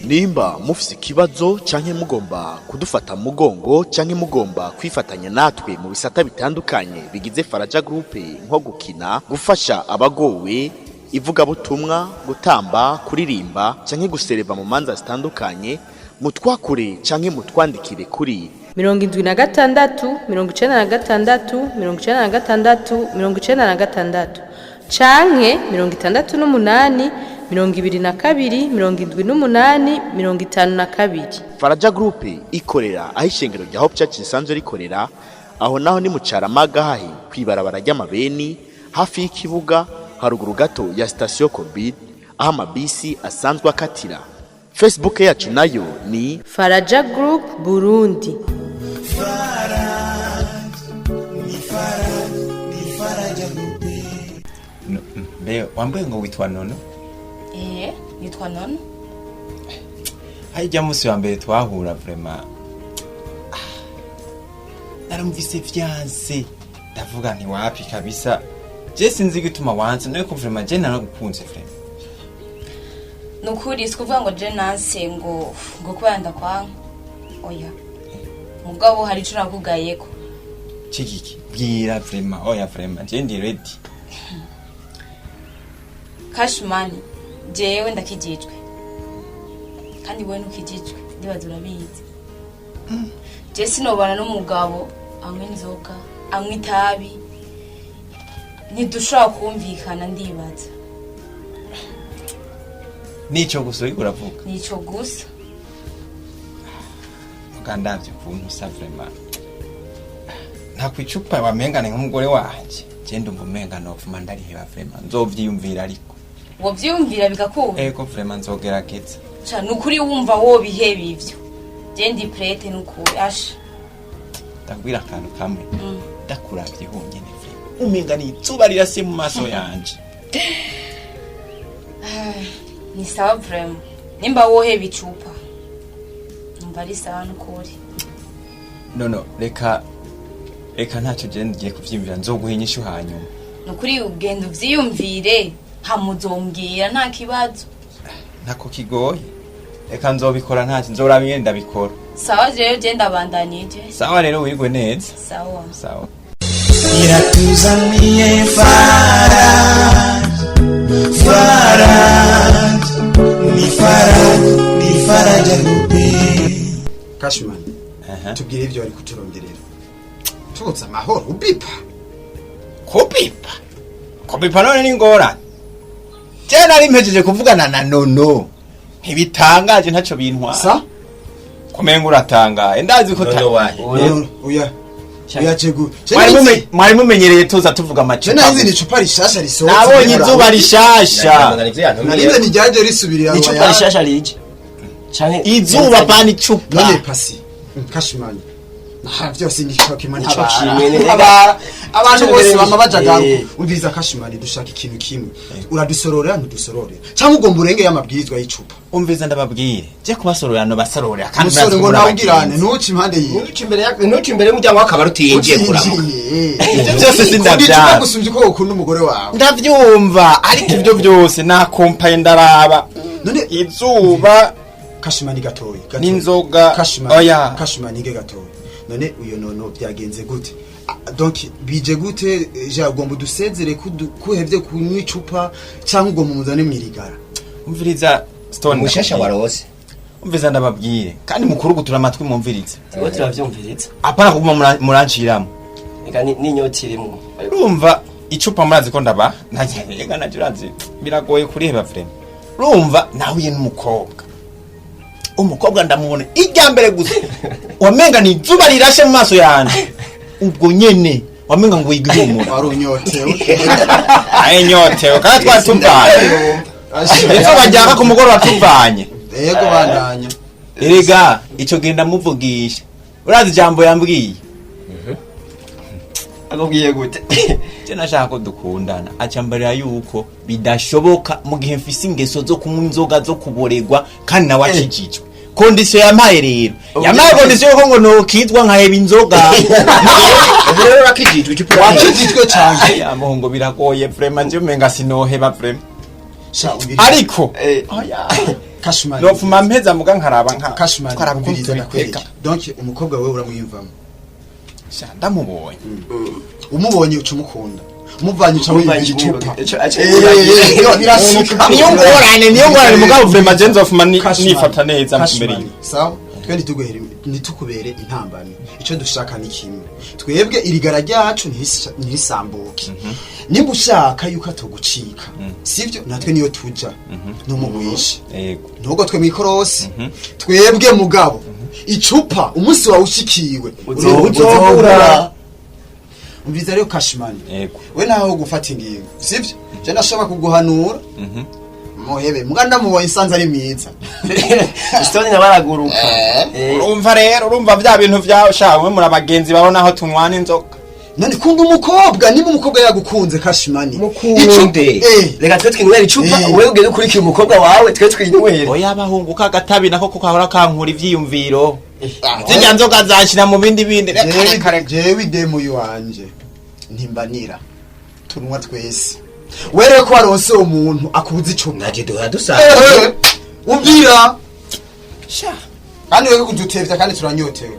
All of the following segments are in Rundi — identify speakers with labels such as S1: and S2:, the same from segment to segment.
S1: Nimba mufise ikibazo canke mugomba kudufata mu mugongo canke mugomba kwifatanya natwe mu bisata bitandukanye bigize Faraja Group, nko gukina, gufasha abagowe, ivugabutumwa, gutamba, kuririmba canke gusereva mu manza zitandukanye, mutwakure canke mutwandikire kuri
S2: 76 96 96 96 canke 68 22 78 52.
S1: Faraja Group ikorera aho ishengero rya Hope Church risanzwe rikorera. Aho naho ni mu Caramaga, hahi kwibarabara ry'amabeni, hafi y'ikibuga, haruguru gato ya sitasiyo Korbid, aho amabisi asanzwe akatira. Facebook yacu nayo ni
S2: Faraja Group Burundi.
S3: Mbe wambwiye ngo witwa Nono?
S4: Eh, nitwa Nono.
S3: Harya munsi wa mbere twahura, vraiment narumvise vyanse, ndavuga nti wapi kabisa, je sinzi igituma wanse nuko vraiment je naragukunze vraiment.
S4: Nukuri sikuvuga ngo je nanse ngo kubera ndakwanka. Oya. Mugabo hari ico nakugayeko.
S3: Cigiki? Bwira vraiment. Oya, vraiment je ndi ready.
S4: Cash money. Jewe ndakijijwe. Kandi wewe ntukijijwe, ndibaza urabizi. Je sinobana n'umugabo anywa inzoga, anywa itabi. Ntidushobora kumvikana, ndibaza.
S3: Nico gusa uriko uravuga?
S4: Nico gusa.
S3: Muga ndavye ukuntu usa, vraiment nta kwicupa wamengane nk'umugore wanje, je ndumva umenga nopfuma ndariheba vraiment, nzovyiyumvira ariko.
S4: Wovyiyumvira bigakunda?
S3: Ego, vraiment nzogerageza.
S4: Ca nukuri wumva wobiheba ivyo. Je ndi prête nukuri asha.
S3: Ndabwira akantu kamwe: ndakuravye honyene, vraiment umenga ni izuba rirase mu maso yanje.
S4: Ni sawa vraiment. Nimba woheba icupa, numva ari sawa nukuri.
S3: No, reka reka, ntacyo, je ngiye kuvyiyumvira, nzoguha inyishu hanyuma.
S4: Nukuri ugenda uvyiyumvire, hamuzombwira, nta kibazo.
S3: Ntako kigoye, reka nzobikora, ntacyo, nzoraba ingene ndabikora.
S4: Sawa rero, je ndabandanije.
S3: Sawa rero, wirwe neza.
S4: Sawa.
S3: Sawa.
S5: Iratuzaniye Faraj, Faraj, ni Faraj, ni Faraja Group.
S6: Cashman, tubwire ibyo wari kuturonderera. Tubuze amahoro ubipa.
S3: Kubipa, kubipa none ni ngorane? Je nari mpejeje kuvugana na Nono, ntibitangaje, ntacyo bintwara.
S6: Sa?
S3: Kumenga uratangaye, ndazi ko
S7: Nono wahe?
S6: Oya oya, cegu.
S3: Mwari mumenyereye tuza tuvuga
S6: Je
S3: amacupa.
S6: nahize ni icupa rishasha risohotse.
S3: Nabonye izuba rishasha.
S6: Narize ni ryaje risubirira.
S7: Icupa rishasha rije canke
S3: Izuba pani icupa.
S6: None pasi Cashman, aha byose ni cyo kimwe.
S7: Nico kimwe,
S6: ntabara abantu
S7: Nico
S6: bose
S7: kimwe.
S6: bama bajagaruka. Umviriza Cashman, dushaka ikintu kimwe: uradusororera, ntudusororera, cyangwa ugomba urenge y'amabwirizwa y'icupa?
S3: Umviza ndababwire, je kubasororera no basororera kandi
S6: Umusore ngo
S3: murazi ko
S6: nawe ugirane
S3: murabagenzi.
S6: ntuce impande yiwe.
S7: Ntuce imbere ya ntuce imbere y'umuryango w'akabari utiyinjiye kuramuka.
S3: Ibyo byose
S6: Ukunda icupa
S3: sindabyanga.
S6: gusumbya uko ukunda umugore wawe.
S3: Ndavyumva, ariko ibyo byose nakompaye ndaraba
S6: None
S3: izuba
S6: Kashimani, gatoyi gatoyi.
S3: n'inzoga.
S6: Kashimani.
S3: Oya.
S6: Kashimani ge gatoyi. None uyo nono byagenze gute? Ah, donc bije gute? Ja ugomba udusezere kuhevye kunywa icupa cyangwa ugomba umuzane mwirigara?
S3: Umviriza Stone.
S7: Umushasha warose.
S3: Umviza ndababwire, kandi mukuru gutura amatwi mwumvirize.
S7: Turiko turavyumviriza.
S3: Apana kuguma muranciramo.
S7: Eka n'inyota irimwo.
S3: Urumva icupa murazi ko ndaba ega nacyo urazi biragoye kuriheba vraiment. Urumva nahuye n'umukobwa, umukobwa ndamubona irya mbere gusa wamenga ni izuba rirashe mu maso yanje, ubwo nyene wamenga ngo wigihumura.
S6: Wari unyotewe.
S3: Aye, nyotewe kandi twari tuvanye, izuba ryaka ku mugoroba tuvanye.
S6: Yego, bandanya.
S3: Erega ico gihe ndamuvugisha, urazi ijambo yambwiye?
S7: Akubwiye gute?
S3: Je nashaka ko dukundana, acambarira yuko bidashoboka mu gihe mfise ingeso zo kunywa inzoga zo kuboregwa, kandi nawe akijijwe. Condition yampaye rero, yampaye condition yuko ngo nokizwa nkaheba inzoga.
S7: Ubu rero urakijijwe, icupa?
S6: Wakijijwe cyane?
S3: Ya muhungu, biragoye vraiment, je umenga sinoheba vraiment.
S6: Sha umviriza.
S3: Ariko
S7: Eh.
S3: oya,
S6: Cashman.
S3: nopfuma mpeza muga nkaraba nka
S6: Cashman.
S3: twaraba ukuntu
S6: Umviriza
S3: tubikwega.
S6: ndakwereke. Donc umukobwa wewe uramwiyumvamo.
S3: Sha ndamubonye.
S6: Umubonye uca umukunda. Umuvanye uca wiyumvira icupa.
S7: Eh,
S6: Yo, birashika.
S3: Niyo ngorane, niyo ngorane, mugabo vraiment je nzofuma
S6: Cashman.
S3: nifata neza
S6: Cashman.
S3: mbere yiwe.
S6: Sawa, twe ntitukubere intambamyi. Icyo dushaka ni kimwe, twebwe irigara ryacu ntirisambuke. Nimba ushaka yuko atogucika, sivyo? Natwe niyo tuja ntumuwishe.
S3: Yego.
S6: Nubwo twe mwikorosi twebwe, mugabo icupa umunsi wawe ushikiwe
S7: Uzohura.
S6: Umviza rero Kashimani.
S3: Yego.
S6: We naho gufata ingingo, sivyo? Je ndashobora kuguhanura muhebe, muga ndamubonye nsanze ari mwiza.
S7: Stone nabaraguruka. Eh.
S3: Urumva rero, urumva vya bintu vya sha we muri abagenzi baho naho tunywana inzoga.
S6: None kunda umukobwa, niba umukobwa yagukunze, Kashimani.
S7: Mukunde. Reka twe twinywera icupa,
S6: Eh.
S7: wewe ugende ukurikira umukobwa wawe, twe twinywere.
S3: Oya, abahungu kagatabi nako ko kahora kankura ivyiyumviro. Zirya nzoga zanshira mu bindi bindi. Reka reka reka.
S6: Jewe idemu yiwanje ntimbanira, tunywa twese. Wereye ko waronse uwo muntu akubuza icupa.
S5: Naje duhora
S6: Eh,
S5: dusangiye.
S6: umvira.
S3: Sha.
S6: Kandi wewe kudutevya kandi turanyotewe.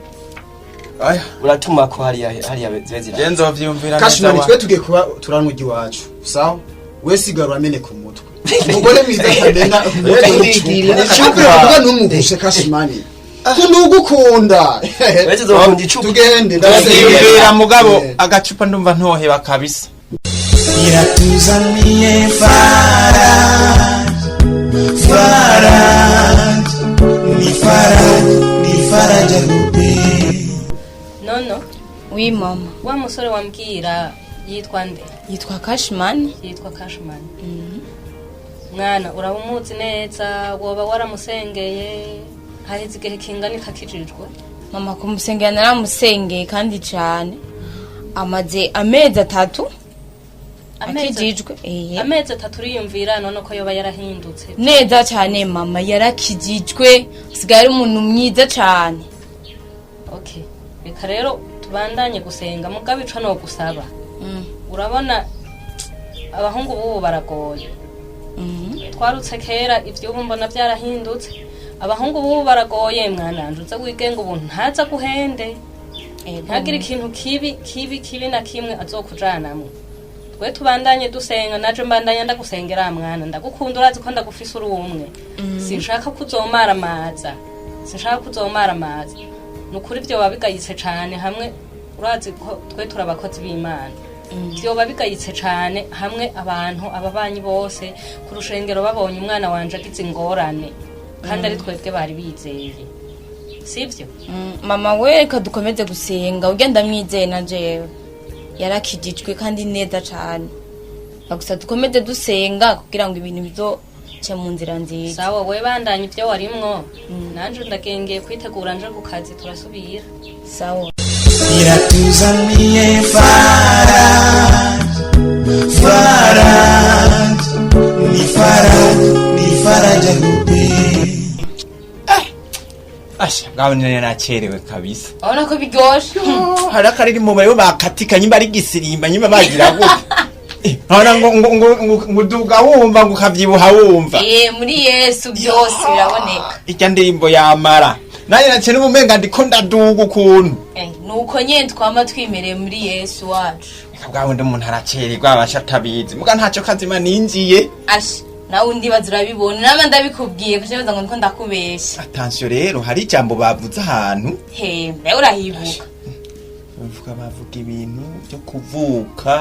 S3: Oya.
S7: Uratuma ko hariya hariya zibe zira.
S3: Je nzovyiyumvira neza.
S6: Kashimani, twe tugiye kuba turanywa iwacu, sawa? We sigara urameneka umutwe. Umugore mwiza atamena umutwe
S5: Turigira.
S6: w'icupa. Uvuga ntumugushe, Kashimani, kunugukunda.
S7: Wewe uzokunda icupa.
S6: Tugende.
S3: Nzovyiyumvira mugabo agacupa ndumva ntoheba kabisa.
S5: Iratuzaniye Faraj, Faraj, ni Faraj, ni Faraja Groupe.
S8: Nono.
S4: Oui mama.
S8: Wa musore wambwira yitwa nde?
S4: Yitwa Cashman.
S8: Yitwa Cashman. Mwana, uraba umuzi neza? Woba waramusengeye? Haheze igihe kingana ikakijijwe?
S4: Mama, kumusengera naramusengeye kandi cyane. Amaze amezi 3 akijijwe. Eh.
S8: Amezi 3, uriyumvira none ko yoba yarahindutse?
S4: Neza cyane mama, yarakijijwe, asigaye ari umuntu mwiza cyane.
S8: Okay, reka rero tubandanye gusenga, mugabo ico no gusaba, urabona abahungu b'ubu baragoye. Twarutse kera, ivy'ubu mbona byarahindutse. Abahungu b'ubu baragoye mwananje, uze wigenga ubuntu, ntaza guhende, ntagire ikintu kibi kibi kibi na kimwe azokujanamwo. Twe tubandanye dusenga, naje mbandanya ndagusengera mwana, ndagukunda, urazi ko ndagufise uri umwe. Sinshaka kuzomaramaza, sinshaka kuzomaramaza ni ukuri. Vyoba bigayitse cane hamwe, urazi ko twe turi abakozi b'Imana, vyoba bigayitse cane hamwe abantu ababanyi bose ku rushengero babonye umwana wanje agize ingorane kandi ari twebwe bari bizeye, sivyo?
S4: Mama we, reka dukomeze gusenga, ugenda ndamwizeye na jewe yarakijijwe kandi neza cyane. Gusa dukomeze dusenga kugira ngo ibintu bizoce mu nzira nziza.
S8: Sawa, we bandanye ibyo warimwo, nanje ndagengeye kwitegura nje ku kazi, turasubira.
S4: Sawa.
S5: Iratuzaniye Faraj, Faraj, ni Faraj, ni Faraja Groupe.
S3: Asha ngaho nene nacerewe kabisa.
S4: Urabona ko biryoshe.
S3: Hari akaririmbo bariho bakatika, nyimba ari gisirimba, nyimba bagira gute. Nkabona ngo uduga wumva ngo ukavyibuha wumva.
S4: Eh, muri Yesu byose biraboneka.
S3: Irya ndirimbo yamara nanjye naciye n'ubumenga ndiko ndaduga ukuntu.
S4: Eh, nuko nyene twama twimereye muri Yesu wacu.
S3: Reka bwa wundi umuntu aracererwa abasha atabizi, muga ntacyo kazima ninjiye.
S4: Asha, nawe undi baza urabibona, nama ndabikubwiye kuko baza ngo niko ndakubesha.
S3: Attention rero, hari ijambo bavuze ahantu.
S4: He, nawe urahibuka?
S3: Bavuga ibintu byo kuvuka.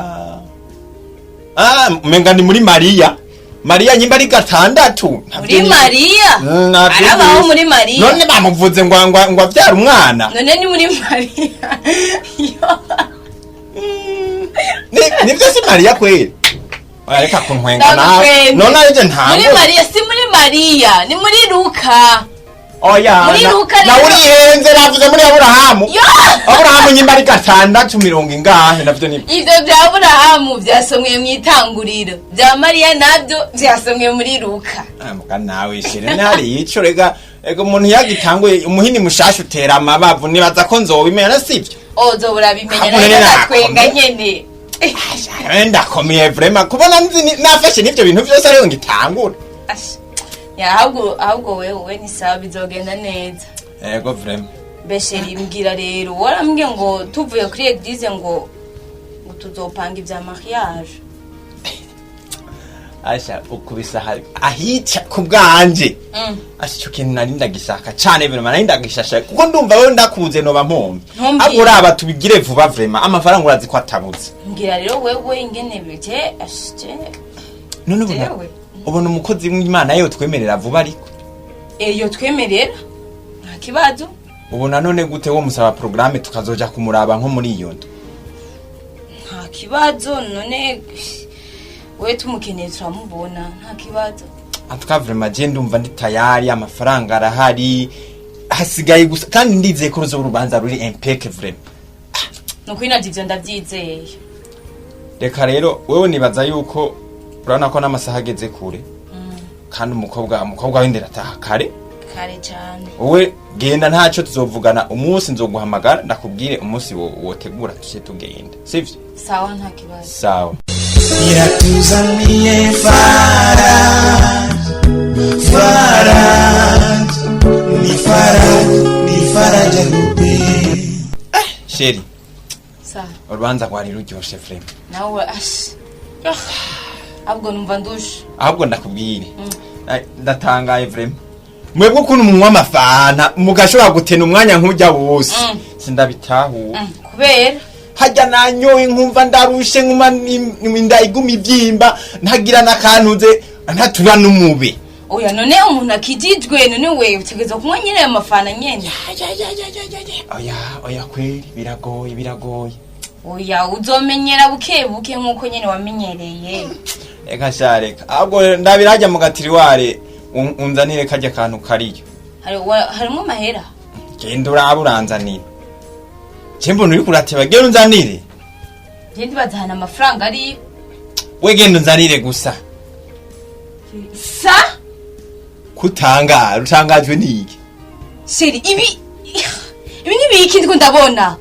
S3: Ah, umenga ni muri Mariya, Mariya nyimba ari 6.
S4: Muri Mariya?
S3: Ntabyo
S4: Arabaho
S3: nzi.
S4: muri Mariya?
S3: None bamuvuze ngo avyara umwana.
S4: None ni muri Mariya? Yo.
S3: Nivyo, si Mariya kweli? Oya, reka kuntwenga nawe.
S4: Ndagutwenze.
S3: None arije
S4: Muri
S3: ntango.
S4: Mariya si muri Mariya, ni muri Luka.
S3: Oya.
S4: Muri Luka
S3: Nawe
S4: rero.
S3: urihenze, navuze muri Aburahamu.
S4: Yo.
S3: Aburahamu nyimba ari 6 mirongo ingahe, navyo ni
S4: Ivyo bya Aburahamu vyasomwe mu Itanguriro, bya Mariya navyo vyasomwe muri Luka.
S3: Ah, muga nawe shere ntari ico, rega ego umuntu yagitanguye umuhini mushasha utera amabavu, nibaza ko nzobimenya, sivyo?
S4: Ozo urabimenya.
S3: Hamwe
S4: Nawe
S3: nako.
S4: ndatwenga nyene.
S3: Ndakomeye vraiment kubona nzi nafashe n'ivyo bintu vyose ariho ngitangura.
S4: Asha. Ya ahubwo wewe ni sawa, bizogenda neza.
S3: Ego vraiment.
S4: Besheri, mbwira rero, warambwiye ngo tuvuye kuri église ngo tuzopanga ibya mariage.
S3: Asha, ukubisa ahica ku bwanje. Asha, ico kintu nari ndagishaka cane vraiment, nari ndagishasha kuko ndumva wewe ndakuze noba mpombe.
S4: Ntumbwire.
S3: Ahubwo uraba tubigire vuba vraiment, amafaranga urazi ko atabuze.
S4: Mbwira rero wewe ingene bije ashe.
S3: None ubona
S4: Jewe.
S3: ubona umukozi w'Imana yo twemerera vuba ariko?
S4: Iyo twemerera nta kibazo.
S3: Ubona none gute wo musaba programme tukazoja kumuraba nko muri iyo ndo?
S4: Nta kibazo, none we tumukeneye turamubona, nta kibazo.
S3: En tout cas vraiment je ndumva ndi tayari, amafaranga arahari, hasigaye gusa kandi ndizeye ko ruzoba urubanza ruri impec vraiment.
S4: Ni ukuri navyo ivyo ndavyizeye.
S3: Reka rero wewe nibaza yuko urabona ko n'amasaha ageze kure kandi umukobwa w'indera ataha kare.
S4: Kare cane.
S3: Wowe genda, ntacyo, tuzovugana umunsi, nzoguhamagara ndakubwire umunsi wotegura tuce tugenda, sivyo?
S4: Sawa, nta kibazo.
S3: Sawa.
S5: Iratuzaniye Faraja, Faraja, ni Faraja, ni Faraja Group.
S3: Chérie.
S4: Sawa.
S3: Urubanza rwari ruryoshe vraiment.
S4: Nawe ashe, ahubwo numva ndushe.
S3: Ahubwo ndakubwire. Ai, ndatangaye vraiment mwebwe ukuntu munywa amafanta mugashobora gutena umwanya nk'ujya wose. Sindabitahura.
S4: Kubera?
S3: Hajya nanyoye nkumva ndarushe, nkuma inda iguma ibyimba, ntagira n'akantuze, ntatura n'umube.
S4: Oya, none umuntu akijijwe, none we utegerezwa kunywa nyene ayo mafana nyene.
S3: Oya oya, kweri biragoye, biragoye.
S4: Oya, uzomenyera buke buke nk'uko nyene wamenyereye.
S3: Reka sha, reka, ahubwo ndabirajya mu gatiriware unzanire kajya kantu kariyo.
S4: Harimwo amahera.
S3: Genda urabe uranzanire, je mbona uriko urateba, genda unzanire.
S4: Je ndibaza ahantu amafaranga ari.
S3: We genda unzanire gusa.
S4: Sa?
S3: Kutangara, utangajwe n'iki?
S4: Chéri, ibi ni biki ndiko ndabona?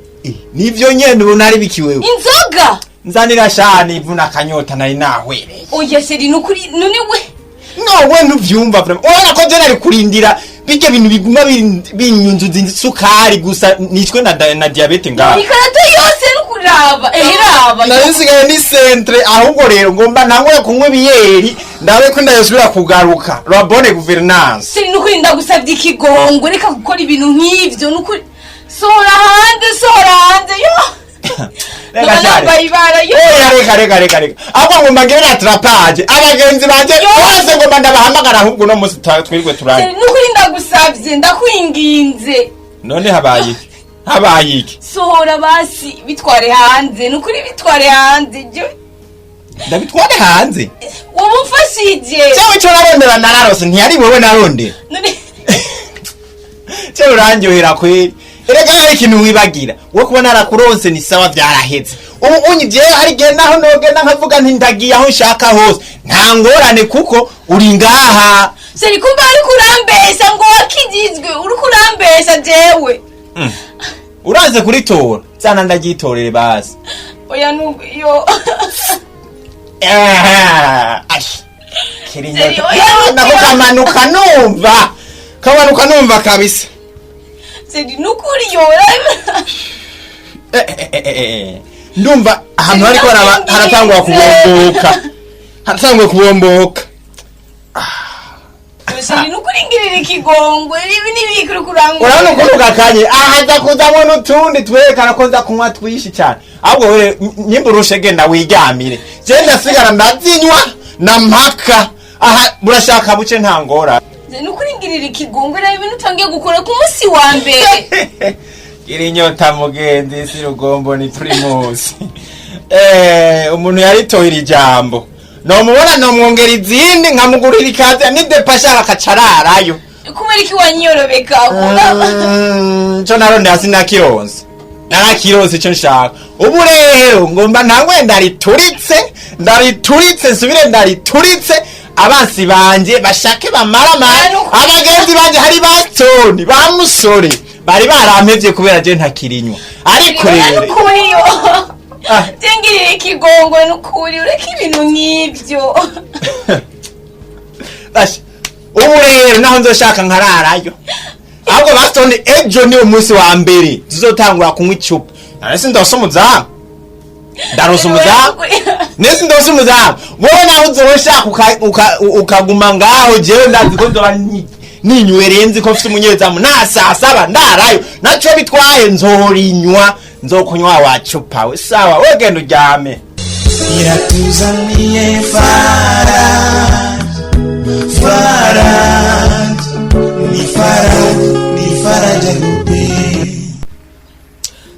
S3: Nivyo nyene ubona ari biki wewe?
S4: Inzoga.
S3: Nzanira shani ivuna akanyota nari nahwereye.
S4: Oya chéri, nukuri none we.
S3: No we ntuvyumva vraiment, urabona ko je nari kurindira bijya bintu biguma binyunzuza isukari gusa nicwe na diabète ngaho.
S4: Ikarato yose nukuraba, eheraba.
S3: Nari nsigaye ni centre, ahubwo rero ngomba ntangure kunywa ibiyeri ndabe ko ndayosubira kugaruka la bonne gouvernance.
S4: Chéri, nukuri ndagusabye ikigongwe, reka gukora ibintu nk'ivyo, nukuri sohora hanze, sohora hanze yo.
S3: Reka
S4: Nkaba
S3: cyane.
S4: nambaye ibara yo.
S3: Oya, reka reka reka reka, ahubwo ngomba ngire rattrapage, abagenzi banje bose ngomba ndabahamagara, ahubwo uno munsi twirwe turanye.
S4: Chéri, nukuri ndagusabye, ndakwinginze.
S3: None habaye iki, habaye iki?
S4: Sohora basi, bitware hanze, nukuri bitware hanze
S3: Ndabitware hanze?
S4: Wowe umfashije.
S3: Cyawe cyo narondera nararose, ntiyari wewe narondera.
S4: None?
S3: Cyo urandyohera kweri. Erega hari ikintu wibagira wo kuba narakuronse ni sawa, vyaraheze. Ubu unyi jewe hari igihe naho nogenda nkavuga nti ndagiye aho nshaka hose, nta ngorane kuko uri ngaha.
S4: Chéri, kumba uriko urambesha ngo wakijijwe, uriko urambesha jewe.
S3: Uraze kuritora zana ndagyitorere basi.
S4: Oya, nuko yo.
S3: Ash kirinyota.
S4: Chéri, oya.
S3: Nako kamanuka numva, kamanuka numva kabisa.
S4: Chéri, nukuri yo.
S3: Ndumva ahantu hariko haratangwa kubomboka, haratangwa kubomboka.
S4: Chéri, nukuri ngirira ikigongwe, ibi nibiki uriko urangura?
S3: Urabona ukuntu gakanye aha, nza kuzamwo n'utundi twerekana ko nza kunywa twinshi cyane. Ahubwo wewe nyimba urushe genda wiryamire, je ndasigara ndazinywa na mpaka aha burashaka buce, nta ngora.
S4: Nukuri ngirira ikigongwe, reba ibintu utangiye gukora ku munsi wa mbere.
S3: Gira inyota mugenzi, si rugombo ni Primus. Umuntu yaritoye iri jambo nomubona nomwongera izindi nkamugurira ikaze n'idepa ashaka akacararayo.
S4: Kubera iki wanyorobeka?
S3: Ico narondera sinakironse, narakironse ico nshaka. Ubu rero ngomba ntangwe ndarituritse, ndarituritse, nsubire ndarituritse, abansi banje bashake bamaramara. Abagenzi banje hari basoni ba musore bari barampevye kubera je ntakirinywa, ariko rero
S4: Nukuri yo. Jengirira ikigongwe n'ukuri ureke ibintu nk'ibyo.
S3: Basha, ubu rero naho nzoshaka nkararayo. Ahubwo basitoni, ejo niwo munsi wa mbere tuzotangura kunywa icupa. None ndose umuzamu, ndaronse umuzamu, nese ndose umuzamu. Wowe naho uzoshaka ukaguma ngaho, jewe ndazi ko nzoba ninywereye, nzi ko mfise umunyezamu. Na saa saba ndarayo, naco bitwaye, nzorinywa, nzokunywa wa cupa we. Sawa, we genda uryame.
S5: Iratuzaniye Faraj, Faraj, ni Faraj, ni Faraja Groupe.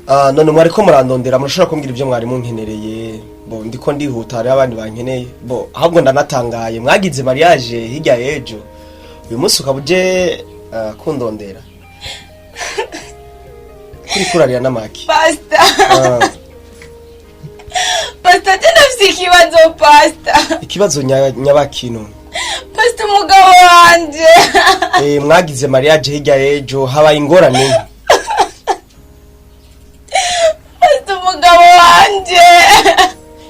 S7: Ah, none mwariko murandondera, murashobora kumbwira ibyo mwari munkenereye? Bo ndiko ndihuta, hariho abandi bankeneye. Bo ahubwo ndanatangaye, mwagize mariage hirya y'ejo, uyu munsi ukaba uje kundondera kuri kurarira n'amaki.
S4: Pasita.
S7: Ah,
S4: Pasita, je ndafise ikibazo, pasita.
S7: Ikibazo nyabakino?
S4: Pasita, umugabo wanje.
S7: Mwagize mariage hirya y'ejo, habaye ingorane?
S4: Pasita, umugabo wanje.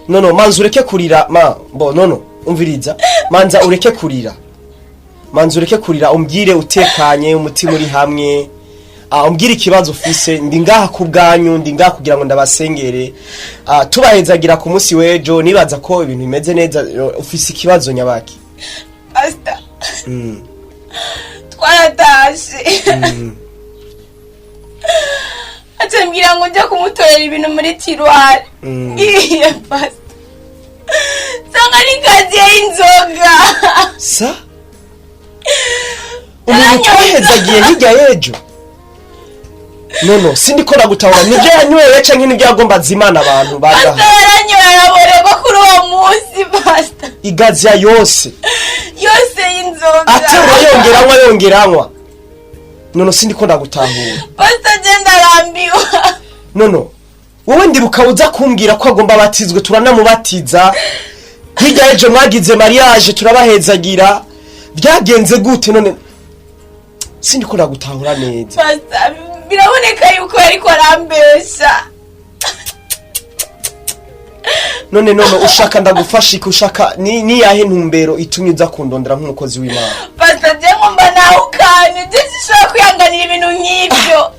S7: Nono, manza ureke kurira. Ma bo nono, umviriza, manza ureke kurira, manza ureke kurira, umbwire utekanye, umutima uri hamwe. Umbwire ikibazo ufise. Ndi ngaha ku bwanyu, ndi ngaha kugira ngo ndabasengere, tubahezagira ku munsi w'ejo. Nibaza ko ibintu bimeze neza. Ufise ikibazo nyabaki?
S4: Pasita, twaratashe, acambwira ngo njye kumutorera ibintu muri tiroir. Ngiye, pasita, nsanga ni casier y'inzoga.
S7: Sa umuntu twahezagiye hirya y'ejo? Nono, sindiko nagutahura. Nibyo yanyweye canke nibyo yagomba azimana abantu bagaha?
S4: Pasita, yaranyoye araborerwa kuri uwo munsi, pasita.
S7: Igazya yose?
S4: Yose y'inzoga.
S7: Aterura yongeranywa, yongeranywa. Nono, sindiko ndagutahura.
S4: Pasita, genda, arambiwe.
S7: Nono, wowe ndibuka uza kumbwira ko agomba abatizwe, turanamubatiza hirya y'ejo. Mwagize mariage, turabahezagira. Byagenze gute none? Sindiko ndagutahura neza.
S4: Pasita, biraboneka yuko yariko arambesha.
S7: None none ushaka ndagufasha iki? Ushaka ni yahe ntumbero itumye uza kundondera nk'umukozi w'Imana?
S4: Pasita, je ngomba nawukanye, je sinshobora kwihanganira ibintu nk'ibyo.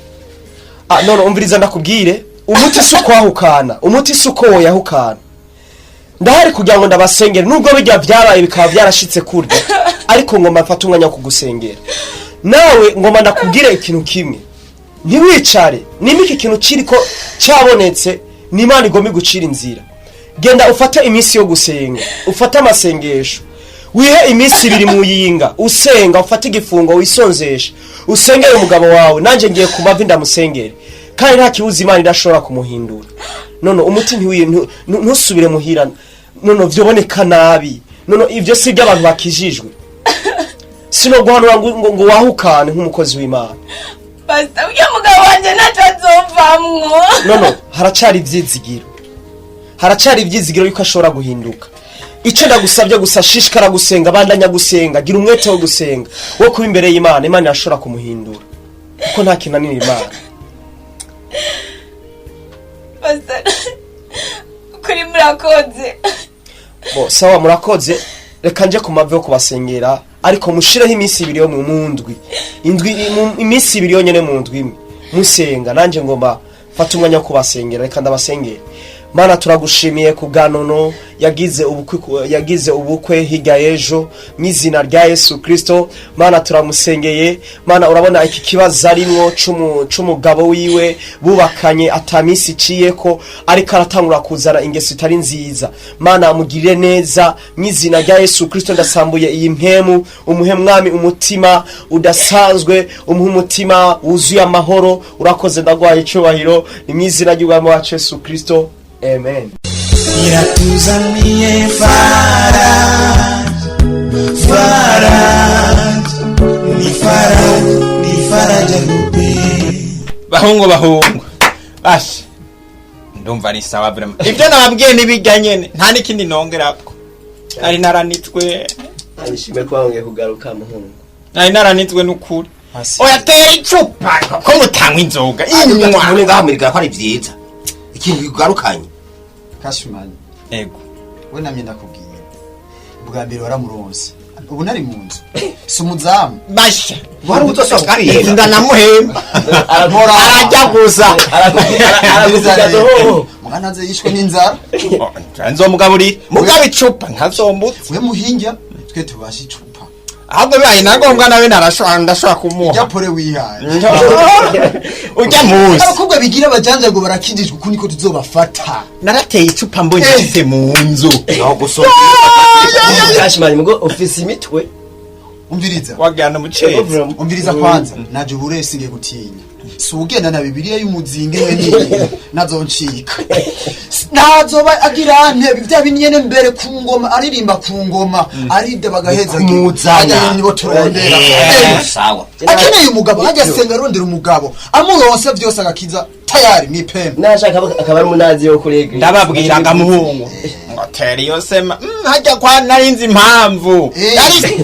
S7: Ah, none umviriza ndakubwire, umuti si ukwahukana, umuti si uko woyahukana. Ndahari kugira ngo ndabasengere, nubwo bijya byabaye bikaba byarashitse kurya, ariko ngomba mfate umwanya wo kugusengera. Nawe ngomba ndakubwire ikintu kimwe: ntiwicare. Nimba iki kintu kiriko cyabonetse, ni Imana igomba igucira inzira. Genda ufate iminsi yo gusenga, ufate amasengesho, wihe iminsi 2 mu yinga usenga, ufate igifungo, wisonzeshe, usengere umugabo wawe. Nanjye ngiye ku mavi ndamusengere, kandi nta kibuza Imana idashobora kumuhindura. None umuti ntusubire muhira. None vyoboneka nabi. None ivyo si iby'abantu bakijijwe. Sinoguhanura ngo wahukane nk'umukozi w'Imana.
S4: Pasita, uriya mugabo wanjye ntacyo azovamwo.
S7: Nono, haracari ivyizigiro, haracari ivyizigiro yuko ashobora guhinduka. Icyo ndagusabye gusa, shishikara gusenga, bandanya gusenga, gira umwete wo gusenga, wo kuba imbere y'Imana. Imana irashobora kumuhindura, kuko nta kinanira Imana.
S4: Pasita, kuri murakoze.
S7: Bo sawa, murakoze. Reka nje ku mavi yo kubasengera, ariko mushireho iminsi 2 yo mu ndwi, indwi iminsi 2 yonyene mu ndwi imwe musenga. Nanje ngomba fata umwanya wo kubasengera. Reka ndabasengera. Mana, turagushimiye ku bwa Nono yagize ubukwe, yagize ubukwe hirya y'ejo. Mu izina rya Yesu Kristo, Mana, turamusengeye. Mana, urabona iki kibazo arimwo c'umugabo wiwe bubakanye atamisi iciyeko, ariko aratangura kuzana ingeso itari nziza. Mana, amugirire neza. Mu izina rya Yesu Kristo, ndasambuye iyi mpemu. Umuhe, Mwami, umutima udasanzwe, umuhe umutima wuzuye amahoro. Urakoze, ndagwaye icyubahiro. Ni mu izina ry'Umwami wacu Yesu Kristo, amen.
S5: Iratuzaniye Faraj, Faraj, ni Faraj, ni Faraja Groupe.
S3: Bahungu, bahungu, basha, ndumva ari sawa vraiment. Ibyo nababwiye nibijya nyene, nta n'ikindi nongerako. Nari naranitswe.
S7: Nishimiye kuba wongeye kugaruka, muhungu.
S3: Nari naranitswe n'ukuri. Oya, tera icupa ko mutanywa inzoga, inywa.
S9: None ngaha mwereka ko ari vyiza ikintu kigarukanye.
S6: Kashimani.
S3: Ego.
S6: We namye ndakubwiye. Bwa mbere waramuronse. Ubu nari mu nzu. Si umuzamu.
S3: Basha.
S6: Wari
S7: uzosaba kwiheba.
S3: Ndanamuhemba. Arajya gusa.
S7: Aragusigaza.
S6: Mwana aze yishwe n'inzara.
S3: Nzomugaburira. Mugaba icupa ntazombutse.
S6: We muhinga twe tubasha icupa.
S3: Ahubwo bibaye na ngombwa nawe narashobora ndashobora kumuha.
S6: Ujya pore wihaye.
S3: Ujya munsi.
S6: Abakobwa bigira abajanja ngo barakijijwe uku niko tuzobafata.
S3: Narateye icupa mbonye nshyize mu nzu.
S1: Aho gusoma.
S7: Kashimani mugo ofisi imitwe.
S6: Umviriza.
S3: Wagana umuceri.
S6: Umviriza kwanza. Naje ubure singiye gutinya. Si ugenda na Bibiliya y'umuzinga we niyi nazoncika. Nazoba agira ntebe bya binyene mbere ku ngoma aririmba ku ngoma arida bagaheza
S1: Kumuzana.
S6: nibo turondera.
S1: Sawa.
S6: Akeneye umugabo ajya asenga arondera umugabo amuronse byose agakiza tayari ni pembe.
S7: Nashaka akaba ari umunazi wo kurega.
S3: Ndababwira ngo amuhungu. Ngo tera iyo sema. Hajya kwa narinzi impamvu.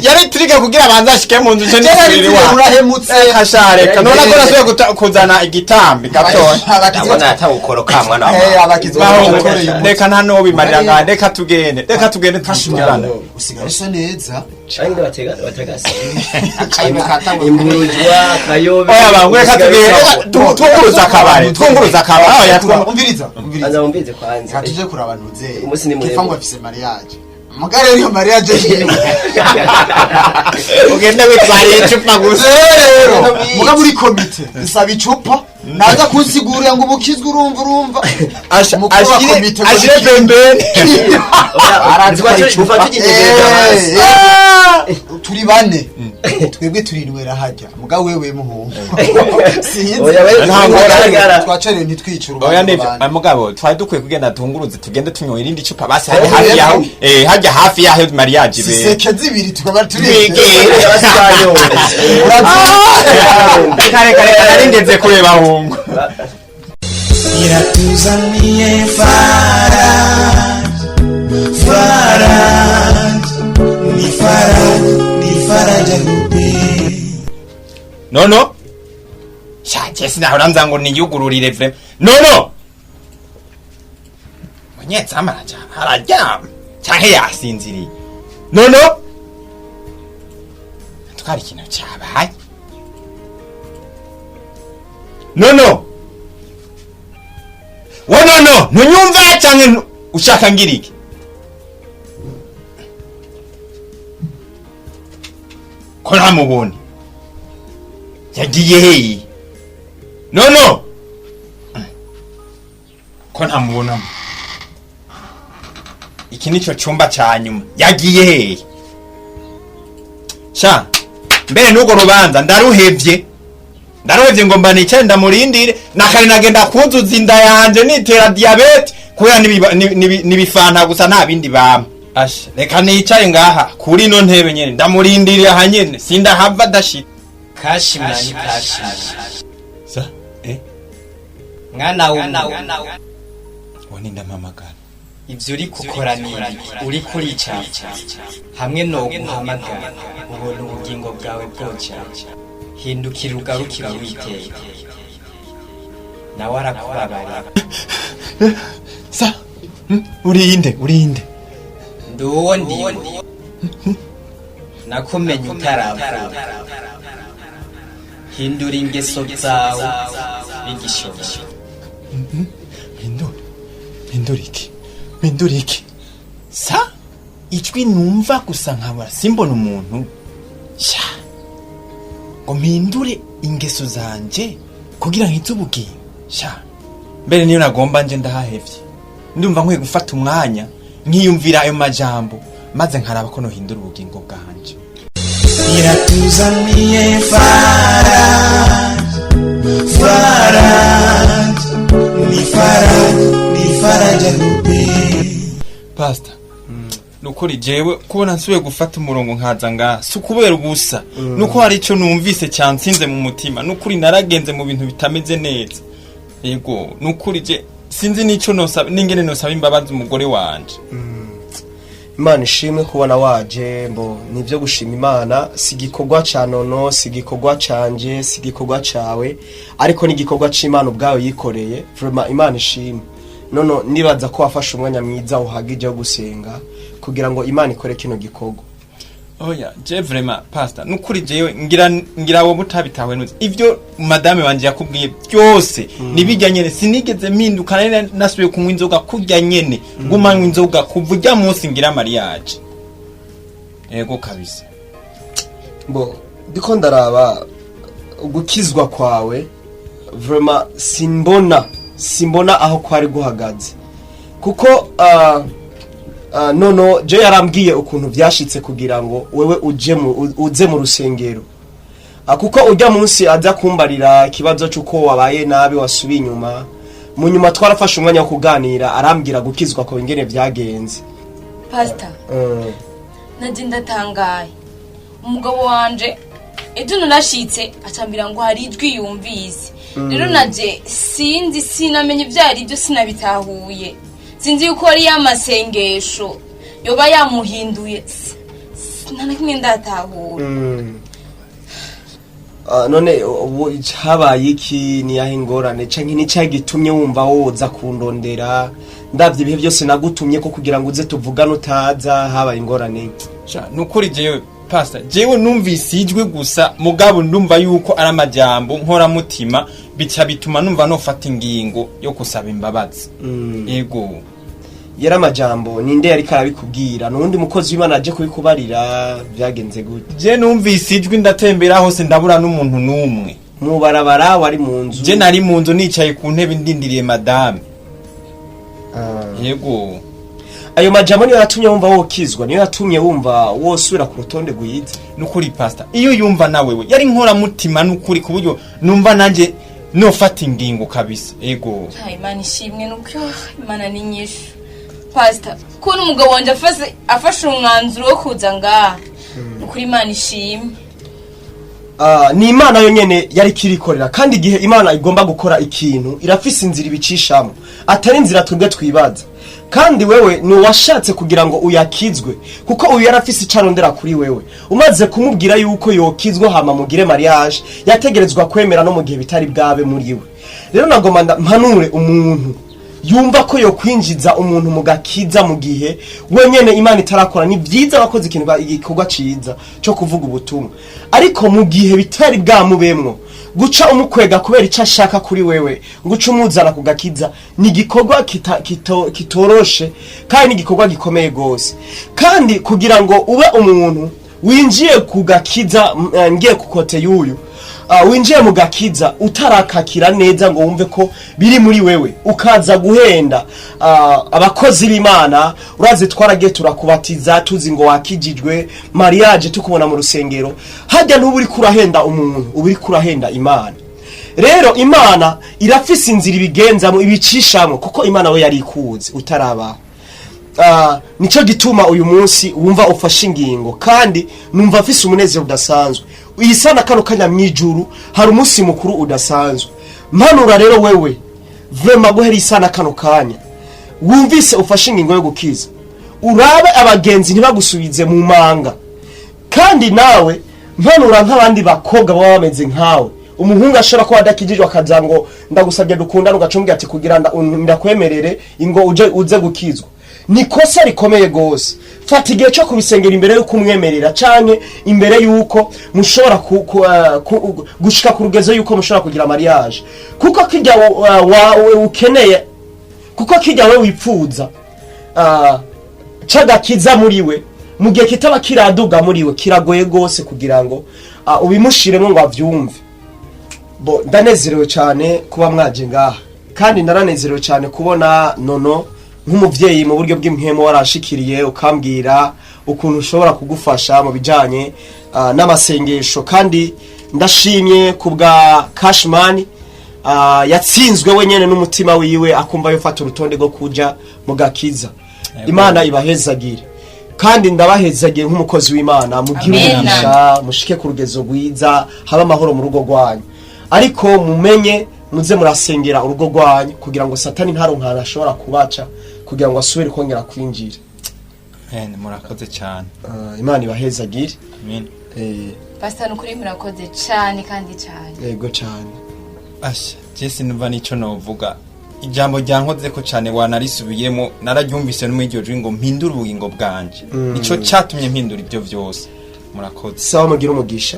S3: Yari trike kugira abanze ashike mu nzu nce nisubira iwawe.
S6: Urahemutse.
S3: Kashareka none ko nasubiye kuzana igitambi gatoya.
S1: Ndabona atawukoroka mwana wa mama.
S6: Abakizwa bakoreye umuti.
S3: Reka nta n'uwo bimarira ngaha reka tugende reka tugende
S6: Kashimani usigaye usa neza.
S7: Cyangwa batega bategase.
S1: Akayobe katanguye.
S7: Imburujwa kayobe.
S3: Oya bangu reka tugende twunguruza akabari twunguruza akabari oya
S6: Umviriza umviriza.
S7: Anza mumbize kwanza.
S6: Reka tuje kuraba ntuzeye.
S7: Umunsi ni muremure.
S6: Kifa ngo afise mariage. Mugare rero mariage yiwe.
S3: Ugende witwariye icupa gusa.
S6: Rero muga muri komite nsaba icupa naza kunsigurira ngo ubukizwe urumva urumva. Umukuru wa komite ngo
S3: Ashire pembeni.
S7: Arazi ko
S6: Eh, turi bane twebwe turinywera hajya muga wewe muhungu sinzi.
S7: Oya, we-
S3: Nta ngorane.
S6: Twacerewe ntitwicure.
S3: Oya nivyo mugabo twari dukwiye kugenda tunguruze tugende tunyoye irindi cupa basi hajya hafi yaho hajya hafi yaho mariage be.
S6: Siseke zibiri tukaba turi
S3: Twigire. Reka reka reka narindeze kureba hungu.
S5: Iratuzaniye Faraj, Faraj, ni Faraj, ni Faraja Group.
S3: Nono shaje sinahora nza ngo niyugururire vrema nono munyezamu araja araryama canke yasinziriye nono twari ikintu cabaye nono wo nono ntunyumva canke ushaka ngira iki ko ntamubone yagiye heyi nono ko ntamubonamo iki nico cumba ca nyuma yagiye heyi sha mbere n'urwo rubanza ndaruhevye ndaruhevye ngo mba nicare ndamurindire nakare nagenda kuzuza inda yanje nitera diyabete kubera n'ibifanta gusa nta bindi bampa asha reka nicare ngaha kuri ino ntebe nyene ndamurindiriye aha nyene sindahava dashika.
S9: Kashimani kashimani.
S3: Sa
S9: Mwana w'umuntu.
S3: Wani ndampamagara.
S9: Ivyo uri gukora ni ibiki? Uri kuricafuza. Hamwe no guhamagara ubona ubugingo bwawe bwoca. Hindukira ugarukira Uwiteka. Nawe arakubabarira.
S3: Sa urinde urinde.
S9: Ndi uwo ndiwe. Nakumenye utaravuka. Hindura ingeso zawe bigishoboka.
S3: Mpindure mpindure iki mpindure iki sa ijwi numva gusa nkabura simbona umuntu sha ngo mpindure ingeso zanje kugira nkize ubugingo sha mbere niyo nagomba nje ndahahevye ndumva nkwiye gufata umwanya nkiyumvira ayo majambo maze nkaraba ko nohindura ubugingo bwanje.
S5: Iratuzaniye Faraj, Faraj, ni Faraj, ni Faraja Group.
S3: Pastor, nukuri jewe kubona nsubiye gufata umurongo nkaza ngaha si ukubera ubusa nuko hari ico numvise cyansinze mu mutima nukuri naragenze mu bintu bitameze neza yego nukuri je sinzi nico nosaba n'ingene nosaba imbabazi umugore wanje.
S7: Imana ishimwe kubona waje mbo nivyo gushima Imana si igikorwa ca nono si igikorwa canje si igikorwa cawe ariko ni igikorwa c'Imana ubwayo yikoreye vraiment Imana ishimwe Nono nibaza ko wafashe umwanya mwiza uhagije wo gusenga kugira ngo Imana ikore kino gikorwa.
S3: Oya, je vraiment, pastor, nukuri jewe ngira wo butabitawe nuzi. Ivyo madame wanje yakubwiye byose nibijya nyene, sinigeze mpinduka, nari nasubiye kunywa inzoga kurya nyene, nguma nywa inzoga kuva ujya munsi ngira mariage. Ego kabisa.
S7: Bo ndiko ndaraba gukizwa kwawe, vraiment simbona aho kwari guhagaze, kuko nono je yarambwiye ukuntu vyashitse kugira ngo wewe uje mu uze mu rusengero. Kuko ujya munsi aza kumbarira ikibazo cy'uko wabaye nabi, wasubiye inyuma, mu nyuma twarafashe umwanya wo kuganira, arambwira gukizwa ko ingene vyagenze.
S4: Pastor, naje ndatangaye. Umugabo wanje ejo narashitse acambira ngo hari ijwi yumvise. Rero naje sinzi, sinamenye ibyo ari byo, sinabitahuye, sinzi yuko ari y'amasengesho yoba yamuhinduye. Nta na kimwe ndatahura.
S7: None ubu habaye iki? Ni yahe ingorane canke ni cyahe gitumye wumva woza kundondera? Ndavye ibihe byose nagutumye ko kugira ngo uze tuvugane utaza, habaye ingorane?
S3: Sha, nukuri jewe, pastor, jewe numvise ijwi gusa, mugabo ndumva yuko ari amajambo nkoramutima, bica bituma numva nofata ingingo yo kusaba imbabazi. Ego.
S7: Yari amajambo, ninde yariko arabikubwira? Nuwundi mukozi w'Imana aje kubikubarira? Vyagenze gute?
S3: Je numvise ijwi, ndatembera hose ndabura n'umuntu n'umwe.
S7: Mu barabara, wari mu nzu?
S3: Je nari mu nzu, nicaye ku ntebe ndindiriye madame. Yego.
S7: Ayo majambo niyo yatumye wumva wokizwa, niyo yatumye wumva wosubira ku rutonde rwiza?
S3: Nukuri, pastor, iyo yumva nawe we yari nkoramutima, nukuri, ku buryo numva nanje nofata ingingo kabisa. Ego.
S4: Ha, Imana ishimwe, nuko Imana ni nyinshi. Pastor, kubona umugabo wanje afashe umwanzuro wo kuza ngaha, nukuri Imana ishimwe.
S7: Ni Imana yonyene yari kirikorera, kandi igihe Imana igomba gukora ikintu irafise inzira ibicishamo atari inzira twebwe twibaza. Kandi wewe ni uwashatse kugira ngo uyakizwe, kuko uyu yarafise icarondera kuri wewe. Umaze kumubwira yuko yokizwa hama mugire mariage, yategerezwa kwemera no mu gihe bitari bwabe muri we. Rero nagomba mpanure umuntu yumva ko yokwinjiza umuntu mu gakiza mu gihe wenyene Imana itarakora. Ni byiza bakoze ikintu, igikorwa ciza cyo kuvuga ubutumwa, ariko mu gihe bitari bwamubemwo, guca umukwega kubera icyo ashaka kuri wewe, guca umuzana ku gakiza ni igikorwa kitoroshe kandi ni igikorwa gikomeye gose. Kandi kugira ngo ube umuntu winjiye ku gakiza, ngiye ku côté y'uyu, winjiye mu gakiza utarakakira neza ngo wumve ko biri muri wewe, ukaza guhenda abakozi b'Imana, urazi twaragiye turakubatiza tuzi ngo wakijijwe, mariage tukubona mu rusengero, hajya ntuba uriko urahenda umuntu, uba uriko urahenda Imana. Rero Imana irafise inzira ibigenzamo, ibicishamo, kuko Imana we yari ikuzi utarabaho. Nico gituma uyu munsi wumva ufashe ingingo, kandi numva afise umunezero udasanzwe. Iyi sana kano kanya mwijuru hari umunsi mukuru udasanzwe. Mpanura rero wewe vraiment, guhera isana kano kanya wumvise ufashe ingingo yo gukiza, urabe abagenzi ntibagusubize mu manga. Kandi nawe mpanura nk'abandi bakobwa baba bameze nkawe, umuhungu ashobora kuba adakijijwe akaza ngo ndagusabye dukundane, ugacumbwira ati kugira ndakwemerere ingo uje uze gukizwa, ni kosa rikomeye gose. Fata igihe cyo kubisengera imbere y'uko umwemerera, canke imbere y'uko mushobora gushika ku rugezo y'uko mushobora kugira mariage, kuko kijya ukeneye, kuko kijya we wipfuza c'agakiza muri we, mu gihe kitaba kiraduga muri we, kiragoye gose kugira ngo ubimushiremo ngo avyumve. Bo ndanezerewe cyane kuba mwaje ngaha, kandi naranezerewe cyane kubona Nono nk'umuvyeyi mu buryo bw'impwemu warashikiriye ukambwira ukuntu ushobora kugufasha mu bijanye n'amasengesho. Kandi ndashimye ku bwa Cashman, yatsinzwe wenyene n'umutima wiwe, akumva yofata urutonde rwo kuja mu gakiza. Imana ibahezagire, kandi ndabahezagiye nk'umukozi w'Imana. Mugire
S4: Amen.
S7: umugisha, mushike ku rugezo rwiza, habe amahoro mu rugo rwanyu, ariko mumenye muze murasengera urugo rwanyu kugira ngo Satani ntaronkana ashobora kubaca kugira ngo asubire kongera kwinjira.
S3: Amen, murakoze cyane.
S7: Imana ibahezagire.
S3: Amen.
S4: Pastor, nukuri murakoze cyane kandi cyane.
S7: Yego cyane.
S3: Asha, je sinumva nico novuga. Ijambo ryankozeko cyane, wanarisubiyemo, nararyumvise no muri iryo jwi ngo mpindure ubugingo bwanje. Nico cyatumye mpindura ibyo byose. Murakoze.
S7: Sawa, mugira umugisha.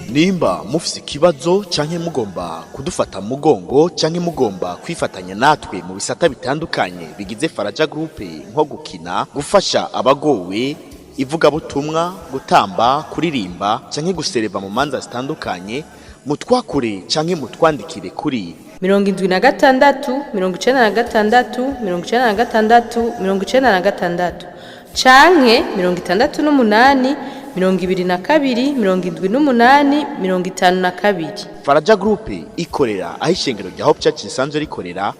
S1: Nimba mufise ikibazo canke mugomba kudufata mu mugongo canke mugomba kwifatanya natwe mu bisata bitandukanye bigize Faraja Group, nko gukina, gufasha abagowe, ivugabutumwa, gutamba, kuririmba canke gusereva mu manza zitandukanye, mutwakure canke mutwandikire kuri
S2: 76 96 96 96 canke 68 22 78 52.
S1: Faraja Group ikorera aho ishengero rya Hope Church risanzwe rikorera.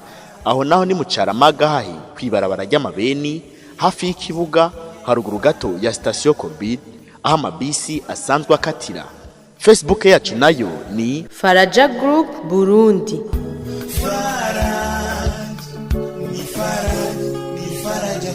S1: Aho naho ni mu Caramaga, hahi kwibarabara ry'amabeni, hafi y'ikibuga, haruguru gato ya sitasiyo Korbid, aho amabisi asanzwe akatira. Facebook yacu nayo ni
S2: Faraja Group Burundi.
S5: Ni faraja, ni faraja.